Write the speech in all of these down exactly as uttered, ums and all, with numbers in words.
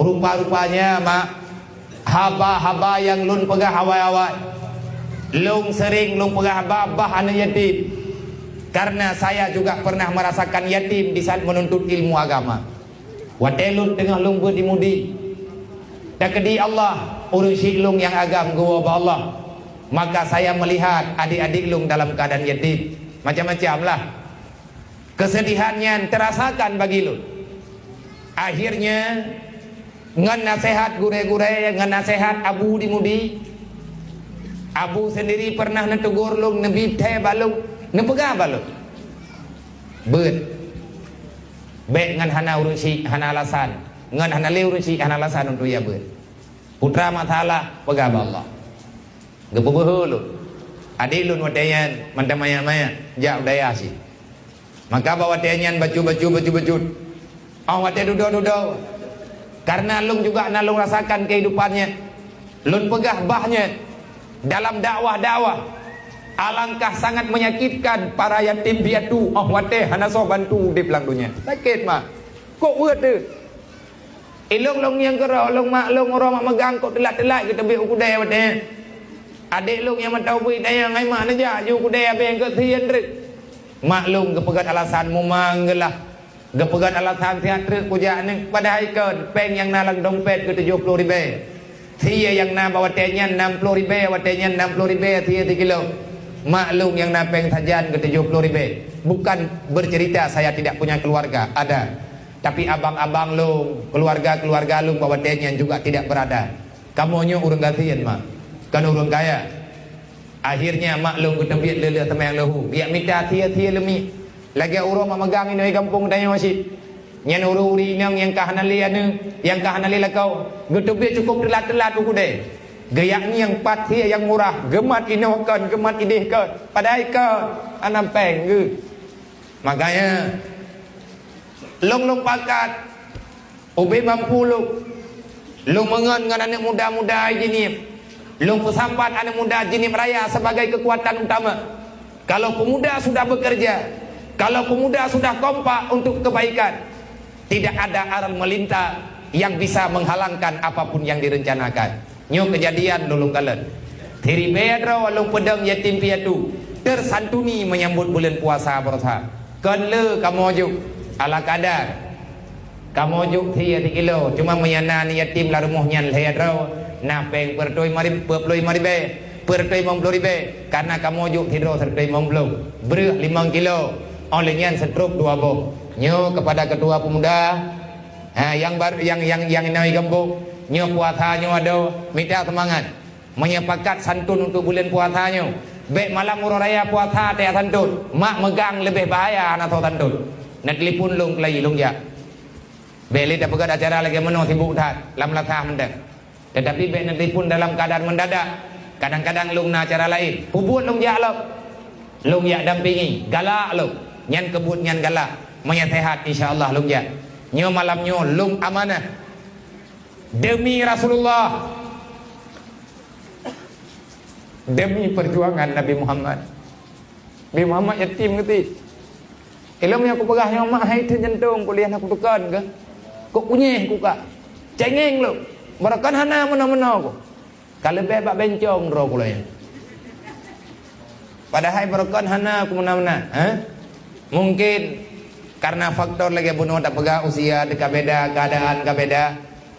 Rupa-rupanya, mak, haba-haba nyang lôn peugah awai-awai, lôn sering lôn peugah babah aneuk yatim. Karena saya juga pernah merasakan yatim di saat menuntut ilmu agama. Watée lôn teungoh lôn beuet di Mudi, takeudi Allah, ureuëng syiek lôn nyang agam geuwoe bak Allah, maka saya melihat adik-adik lôn dalam keadaan yatim. Macam-macam lah. Kesedihan nyan terasakan bagi lôn. Akhirnya, ngon nasehat gurée-gurée, ngon nasehat Abu di Mudi, Abu sendiri pernah neutegur lôn, neubi thée bak lôn, neupeugah bak lôn, "Beuet, bék ngon hana ureuëng syiek hana alasan, ngon hana lé ureuëng syiek hana alasan untuk ya beuet. Putra masalah, peugah bak Allah." Geupeubeuhe lôn. Adik lôn watée nyan mantong manyak-manyak jak u dayah cit. Maka bak watée nyan bacut-bacut, bacut-bacut. Óh watée dudoe-dudoe, karena lôn juga na lôn rasakan kehidupan nyan. Lôn peugah bah nyan dalam dakwah-dakwah. Alangkah sangat menyakitkan para yatim piatu óh watée hana soe bantu udeb lam donya. Sakét, mak. Kok weuet teuh? Ilôn lôn nyang keudroe, lôn mak lôn uroe mak meugang kok teulat-teulat geuteubiet u keudée watée nyan. Adék lôn nyang mantong bui tanyong, "Hai mak, neujak ju u keudée abée keu sie treuk?" Mak lôn geupeugét alasan mumang geulah. Geupeugét alasan siat treuk kujak nyoe, padahai kon péng nyang na lam dompet keu tujoh ploh ribée. Sie nyang na bak watée nyan nam ploh ribée, watée nyan nam ploh ribée sie sikilo. Mak lôn nyang na péng sajan keu tujoh ploh ribée. Bukan bercerita saya tidak punya keluarga, ada. Tapi abang-abang lôn, keuluwarga-keuluwarga lôn bak watée nyan juga tidak berada. Kamoe nyoe ureuëng gasien, mak, kon ureuëng kaya. Akhirnya mak lôn geuteubiet lé-lé seumayang leuhu, geujak mita sie-sie leumiek. Lagée uroe mak meugang inoe gampông tanyoe cit. Nyan ureuëng-ureuëng inong nyang ka hana lé aneuëk, nyang ka hana lé lakoe, geuteubiet cukôp teulat-teulat u keudée. Geujak ngieng pat sie nyang murah, geumat inoe kon, geumat ideh kon, padahai kon, hana péng geuh. Makanya, lôn lôn pakat ubé mampu lôn. Lôn meungon ngon aneuëk muda-muda Jeunieb. Lôn peusampat aneuëk muda Jeunieb Raya sebagai kekuatan utama. Kalau pemuda sudah bekerja, kalau pemuda sudah kompak untuk kebaikan, tidak ada aral melintang yang bisa menghalangkan apapun yang direncanakan. Nyoe keujadian lôn lôn kalon. Siribée droe lôn peudong yatim piatu, tersantuni menyambut buleuen puasa baroesa. Kon le kamoe jok, ala kadar. Kamoe jok sie sikilo, cuma meunyo na yatim lam rumoh nyan lhée droe, na péng peureutôh limong rib-, peuet ploh limong ribée, peureutôh limong ploh ribée, karena kamoe jok sidroe seureutôh limong ploh. Breueh limong kilo, óh lheueh nyan seutrop dua boh. Nyoe kepada ketua pemuda, ha, nyang bar-, nyang, nyang, nyang inong gampông, nyoe puasa nyoe adoe, mita seumangat. Meunyoe pakat santun untuk buleuen puasa nyoe, bék malam uroe raya puasa tajak santun, mak meugang leubeh bahaya hana soe santun. Neutelepon lôn keulayi, lôn jak. Bék lé tapeugét acara lagée meunoe sibuk that, lam lasah mantong. Tetapi bék neutelepon dalam keadaan mendadak. Kadang-kadang lôn na acara laén, peubuet lôn jak lom. Lôn jak dampingi, galak lôn. Nyan keubuet nyan galak. Meunyoe sehat, insya Allah lôn jak. Nyoe malam nyoe lôn amanah. Demi Rasulullah. Demi perjuangan Nabi Muhammad. Nabi Muhammad yatim geuti. Ilom nyang kupeugah nyoe mak hai teuk jantong kuliah na kutekan keu. Kok kunyeh kuka. Cengeng lom. Barokan hana meunoe-meunoe ku. Ka leubeh bak bencong droe kuliah. Padahai barokan hana ku meunoe-meunoe, ha? Mungkin karena faktor lagée bunoe tapeugah usia teuka beda, keadaan ka beda.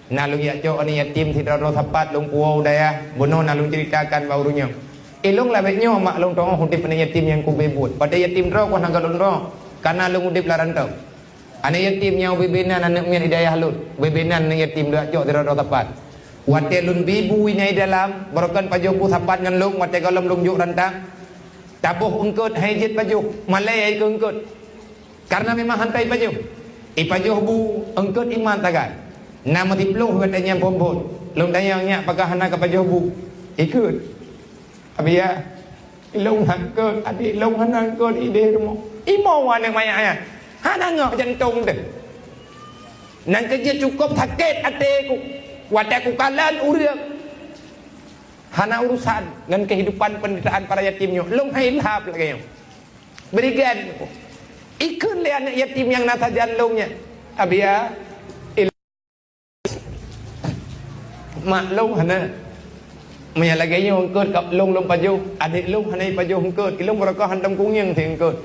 Na lôn jak cok aneuk yatim sidroe-droe sapat lôn puwoe u dayah, bunoe na lôn ceuritakan bak ureuëng nyoe. Ilong labek nyoe mak lôn tongah udeb aneuk yatim nyang kubé buet. Padahai yatim droe kon hana lôn droe, kana lôn udeb lam rantau. Aneuk yatim nyang ubé-bé nan aneuk miet di dayah lôn, ubé-bé nan aneuk yatim lôn jak cok sidroe-droe sapat. Watée lôn bi bu inan dalam, barokan pajoh bu sapat ngon lôn, watée gohlom lôn jok rantang. Taboh eungkot hai jeuet pajoh, malée hai keu eungkot. Karena memang hantai pajoh. Ipajoh bu, eungkot iman sagai. Na meusiploh gata nyang phon-phon. Lôn tanyong nyak pakon hana kapajoh bu. Ikot. Abiya, ilong han eungkot, adik ilong hana eungkot ideh rumoh. Imo aneuk manyak nyan. Hana ngoh jantong teuh. Nyan keuh jeuet cukop sakét até ku. Watée kukalon ureuëng. Hana urusan ngon kehidupan penderitaan para yatim nyoe. Lôn hai lhab lagée nyoe. Berigan. Ikheun lé aneuk yatim nyang na sajan lôn nyan. Abiya, il-, Mak lôn hana. Meunyo lagèe nyoe eungkôt ka lôn, lôn pajoh, adék lôn hana jipajoh eungkôt, ilôn barokah hantom kunyueng si eungkôt.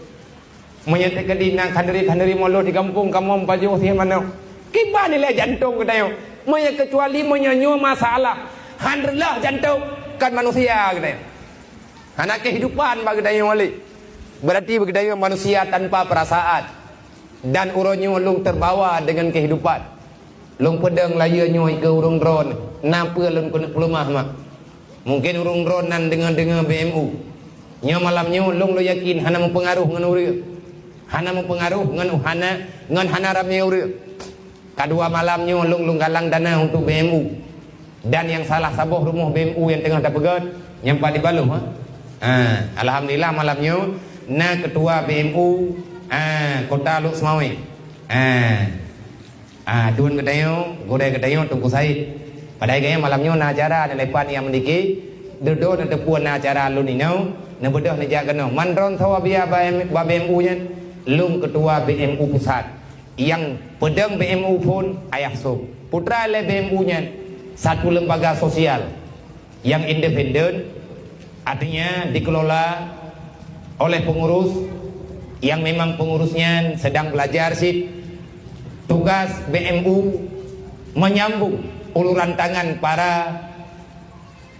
Meunyo teukeudi na khanuri-khanuri mulod di gampông kamoe pajoh sie manok, kiban ilèe jantông geutanyoe. Meunyo keucuali meunyo nyoe masalah han reuloh jantông, kon manusia geutanyoe. Hana kehidupan bak geutanyoe lé. Berarti bak geutanyoe manusia tanpa perasaan. Dan uroe nyoe lôn terbawa dengan kehidupan. Lôn peudong layeue nyoe keu ureueng droeneuh, na peue lôn keuneuk peuleumah mak. Mungken ureueng droeneuh nan deungoe-deungoe B M U. Nyoe malam nyoe lôn, lôn yakin hana meupeungaroh ngon ureueng. Hana meupeungaroh ngon hana, ngon hana ramé ureueng. Kadua malam nyoe lôn, lôn galang dana untuk B M U. Dan nyang salah saboh rumoh B M U nyang teungoh tapeugöt, nyang pat di Baloh, ha? Ha, alhamdulillah malam nyoe na ketua B M U, ha, Kota Lhokseumawe. Ha. Ha, thôn geutanyoe, gurèe geutanyoe Teungku Said. Padahai geutanyoe malam nyoe na acara, na Lepan nyang meuniki, dudoe na teupeue na acara lôn inoe, neubeudôh neujak keunoe. Man droeneuh sawa biya ba M-, ba B M U nyan, lôn ketua B M U pusat. Nyang peudong B M U phôn Ayah Sop. Putra lé B M U nyan satu lembaga sosial yang independen, artinya dikelola oleh pengurus yang memang pengurus nyan sedang belajar cit. Tugas B M U menyambung uluran tangan para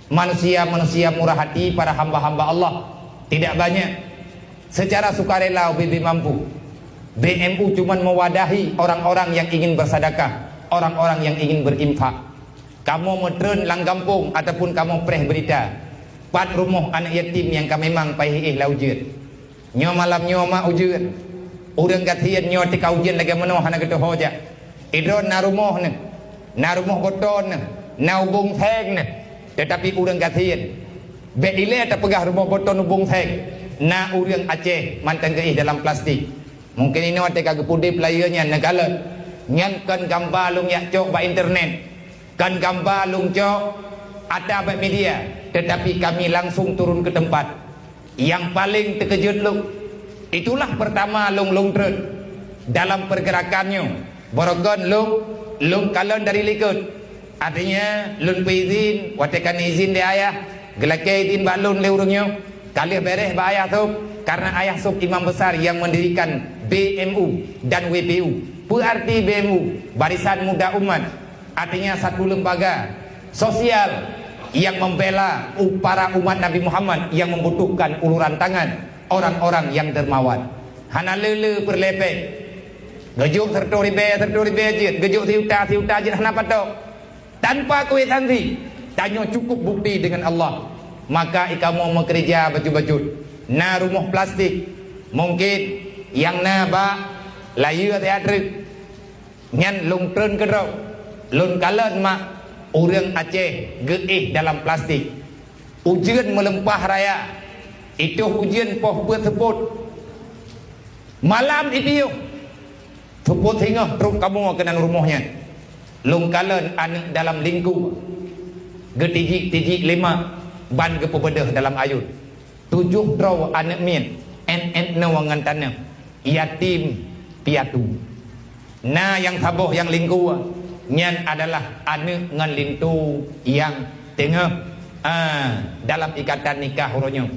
manusia-manusia murah hati, para hamba-hamba Allah, tidak banyak. Secara sukarela ubé-bé mampu. B M U cuman mewadahi orang-orang yang ingin bersedekah, orang-orang yang ingin berinfak. Kamoe meutreun lam gampông ataupun kamoe preh berita, pat rumoh aneuk yatim nyang ka memang paih-éh lam ujeuen. Nyoe malam nyoe mak ujeuen. Ureueng gasien nyoe teuka ujeuen lagèe meunoe hana geutuho jak. Idroen na rumoh neuh, na rumoh boto neuh, na ubông seng neuh, teutapi ureueng gasien. Bèk ilèe tapeugah rumoh boto ngon ubông seng, na ureueng Aceh mantong geuéh dalam plastik. Mungken inoe teuka geupudeb layeue nyan neukalon. Nyan kon gamba lôn jak cok bak internet. Kon gamba lôn cok ata bak media, tetapi kami langsung turun ke tempat. Nyang paleng teukeujot lôn, itulah pertama lôn, lôn treun dalam pergerakan nyoe. Barokon lôn, lôn kalon dari likot. Artinya, lôn peuizin, watèe ka neuizin lé ayah, geulakèe izin bak lôn lé ureueng nyoe, ka lheueh bèrèh bak Ayah Sop, karena Ayah Sop imam besar yang mendirikan B M U dan W P U. Peue arti B M U? Barisan Muda Umat. Artinya satu lembaga sosial yang membela u-, para umat Nabi Muhammad yang membutuhkan uluran tangan orang-orang yang dermawan. Hana le-le peureulèe pèng. Geujok siratoh ribèe, siratoh ribèe jeuet, geujok sijuta, sijuta jeuet hana patok. Tanpa kwitansi, tanyoe cukup bukti dengan Allah. Maka ikamoe meukeureuja bacut-bacut. Na rumoh plastik, mungkin nyang na bak layeue siat treuk. Nyan lôn treun keudroe, lôn kalon mak ureueng Aceh geuéh dalam plastik. Ujeuen meulimpah raya, itôh ujeuen poh peuet seupôt. Malam ipiôh, seupôt singoh trok kamoe keunan rumoh nyan. Lôn kalon aneuk dalam lingku, geutijik-tijik lé mak ban geupeubeudôh dalam ayôn. Tujoh droe aneuk miet, ét-ét noe ngon tanoh, yatim piatu. Na nyang saboh nyang lingku, nyan adalah aneuk ngon linto nyang teungoh, ah, dalam ikatan nikah uroe nyoe.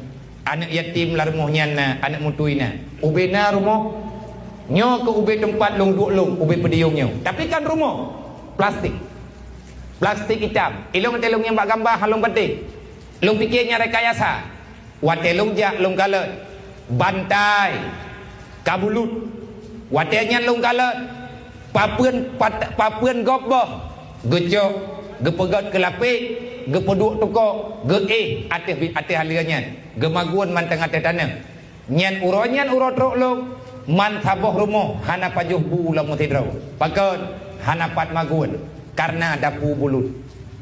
Aneuk yatim lam rumoh nyan na, aneuk mutui na. Ubé na rumoh, nyoe keuh ubé teumpat lôn duek lôn, ubé peudiyong nyoe. Tapi kon rumoh, plastik. Plastik itam. Ilôn teuh lôn nyang bak gamba, han lôn patéh. Lôn piké nyan rekayasa. Watèe lôn jak lôn kalon, bantai ka bulut. Watèe nyan lôn kalon, papeuen pat-, papeuen gob boh geucok, geupeugöt keu lapék, geupeuduek tukok, geuéh ateueh bi-, ateueh aleue nyan, geumagun mantong ateueh tanoh. Nyan uroe nyan uroe trok lôn, man saboh rumoh hana pajoh bu lom meusidroe. Pakon? Hana pat magun, kareuna dapu bulut.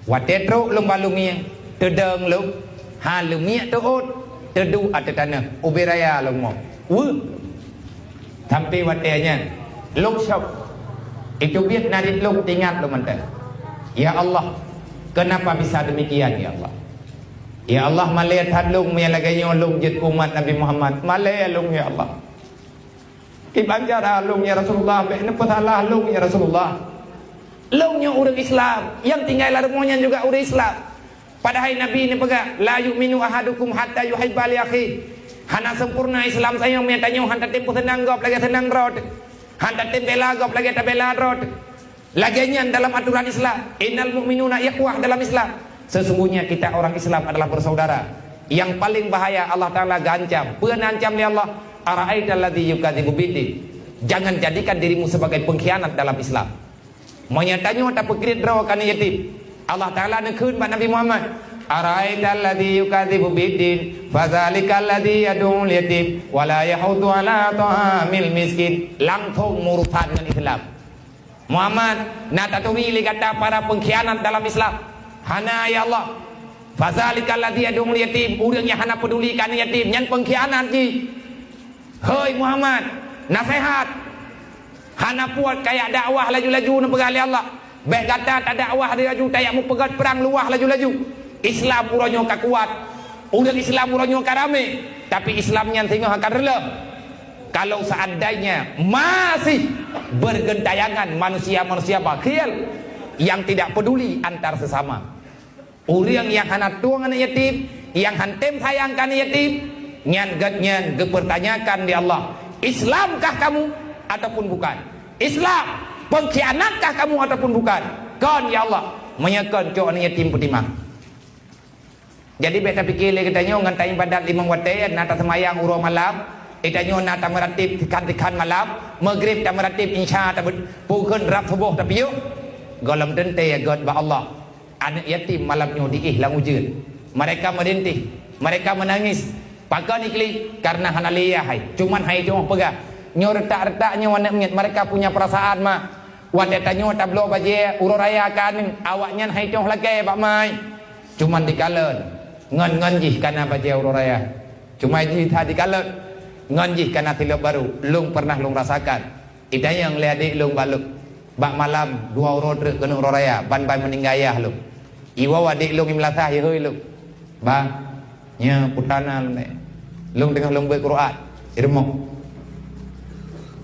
Watèe trok lôn bak leumieng, teudong lôn, ha leumiek teuôt, teuduek ateueh tanoh, ubé raya lôn mo. Weueh! Sampoe watèe nyan, lôn syok. Iteubiet narit lôn teuingat lôn mantong. Ya Allah, kenapa bisa demikian, ya Allah? Ya Allah, malèe that lôn meunyo lagèe nyoe lôn jeuet keu umat Nabi Muhammad. Malèe lôn, ya Allah. Kiban cara lôn, ya Rasulullah, bèk neupeusalah lôn, ya Rasulullah. Lôn nyoe ureuëng Islam, nyang tinggai lam rumoh nyan juga ureuëng Islam. Padahai Nabi neupeugah, "La yu'minu ahadukum hatta yuhibba li akhihi." Hana sempurna Islam tanyoe meunyoe tanyoe hana tatem peuseunang gob lagée seunang droe teuh. Hana tatem bela gob lagée tabela droe teuh. Lagée nyan dalam aturan Islam, "Innal mu'minuna ikhwah" dalam Islam. Sesungguhnya kita orang Islam adalah bersaudara. Yang paling bahaya Allah Ta'ala geuancam. Peue na ancam lé Allah? "Ara'aital ladzi yukadzibu biddin." Jangan jadikan dirimu sebagai pengkhianat dalam Islam. Meunyoe tanyoe tapeukriet droe keu aneuëk yatim, Allah Ta'ala neukheun bak Nabi Muhammad, "Ara'aital ladzi yukadzibu biddin, fadzalikal ladzi yad'ul yatim, wa la yahuddu ala ta'amil miskin." Langsong meurusan ngon Islam. Muhammad, na taturi lé gata para pengkhianat dalam Islam? Hana, ya Allah. "Fadzalikal ladzi yad'ul yatim," ureuëng nyang hana peuduli keu aneuëk yatim, nyan pengkhianat jih. Hei Muhammad, naseuhat. Hana puat kajak dakwah laju-laju neupeugah lé Allah. Bék gata tadakwah laju-laju tajak meupeugét prang luwah laju-laju. Islam uroe nyoe ka kuat. Ureuëng Islam uroe nyoe ka ramé. Tapi Islam nyan singoh akan reuloh. Kalau seandainya masih bergentayangan manusia-manusia bakhil yang tidak peduli antar sesama. Ureuëng nyang hana tueng aneuëk yatim, nyang hana tem sayang keu aneuëk yatim, nyan gét nyan geupeurtanyakan lé Allah, "Islamkah kamu ataupun bukan? Islam, pengkhianatkah kamu ataupun bukan?" Kon, ya Allah, meunyoe kon, cok aneuëk yatim peutimang. Jadi bék tapike lé geutanyoe ngon taibadat limong watée, na taseumayang uroe malam, geutanyoe na tameuratéb tikhan-tikhan malam, Maghrib tameuratéb, Isya tabe-, pukon rab suboh tapiôh, gohlom teuntée gét bak Allah. Aneuëk yatim malam nyoe diéh lam ujeuen. Mereka merintih, mereka menangis. Pakon iklik? Karena hana lé yah hai. Cuman hai teungoh peugah. Nyoe reutak-reutak nyoe aneuëk miet, mereka punya perasaan, ma. Watée tanyoe tabloe bajée uroe raya keu aneuëk, awaknyan hai teungoh lakée bak ma hai. Cuman dikalon. Ngon-ngon jih kana bajée uroe raya. Cuma jih that dikalon. Ngon jih kana silop barô. Lôn pernah lôn rasakan. Itanyong lé adék lôn bak lôn, bak malam dua uroe treuk keuneuk uroe raya, ban-ban meuninggai ayah lôn. Iwoe adék lôn i meulasah, ihôi lôn, "Bang, nyoe putra na lôn nyoe." Lôn teungoh lôn beuet Quran, i rumoh.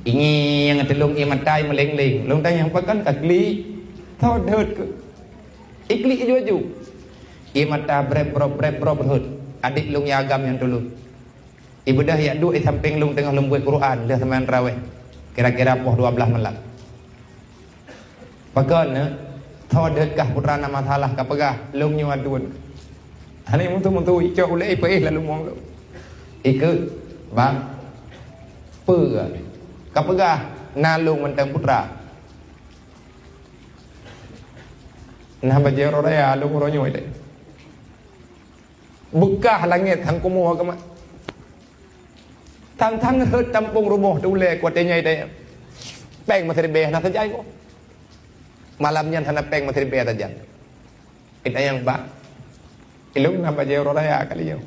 Ingieng teulông ié mata i meuleng-leng. Lôn tanyong, "Pakon ka klik?" "Tho deuet keuh." Iklik aju-aju. Ié mata breb-brob, breb-brob rhot. Adék lôn nyang agam nyan tulông. Ibeudôh yak duek i sampéng lôn teungoh lôn beuet Quran lheueh seumayang tarawih, kira-kira poh dua blaih malam. "Pakon, Neuk? Tho deuet kah putra na masalah ka peugah, lôn nyoe aduen." Hana meutu-meutu icok ulée ipeuéh lam leumo lôn. "Ikeu, Bang." "Peue?" "Ka peugah na lôn mantong putra." "Na bajée uroe raya lôn uroe nyoe lé." Beukah langét han kumoe keumat. Thang-thang rhot tampông rumoh teuh ulée kuat nyan tanyong. Péng meuseuribée hana sajan kok. Malam nyan hana péng meuseuribée sajan. Itanyong, "Bang, ilông na bajée uroe raya kali nyoe.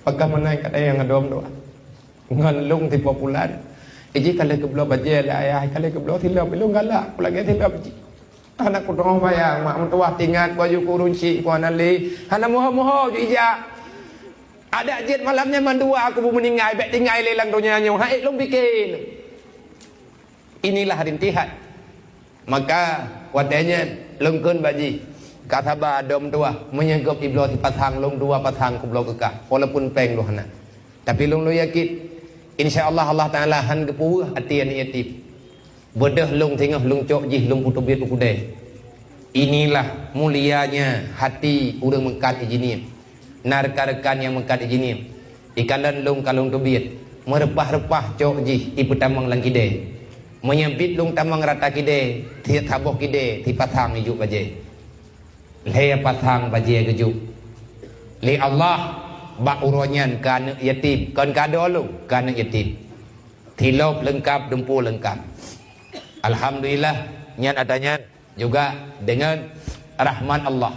Pakon meunan ka tanyong ngon dom dua. Ngon lông sipoh pulan. Iji ka lheueh geubloe bajée lé ayah, ka lheueh geubloe silop, ilông galak, peulagée silop jih." Hana kuteungoh bayang, mak meutuwah tingat ku aju kurunci ku hana lé. Hana moho-moho ju ijak. Adak jeuet malam nyan mandua aku beumeuninggai, bék tinggai lé lam donya nyoe. Hai lôn pike. Inilah rintihan. Maka watée nyan lôn kheun bak jih, "Ka saba dom tuwah, meunyoe gob ibloe sipasang lôn dua pasang kubloe keu kah, walaupun péng lôn hana." Tapi lôn, lôn yakin, insya Allah, Allah Taala han geupeuweueh até aneuëk yatim. Beudôh lôn singoh lôn cok jih lôn peuteubiet u keudée. Inilah mulianya hati ureuëng meukat ijinieb. Na rekan-rekan nyang meukat ijinieb. Ikalon lôn ka lôn teubiet, meureupah-reupah cok jih ipeutamong lam kidée. Meunyoe biet lôn tamong rata kidée, tieb saboh kidée sipasang ijuk bajée. Lhée pasang bajée geujok lé Allah bak uroe nyan keu aneuëk yatim, kon kado lôn keu aneuëk yatim. Silop leungkab, dumpeue leungkab. Alhamdulillah, nyan ata nyan juga deungon rahmat Allah.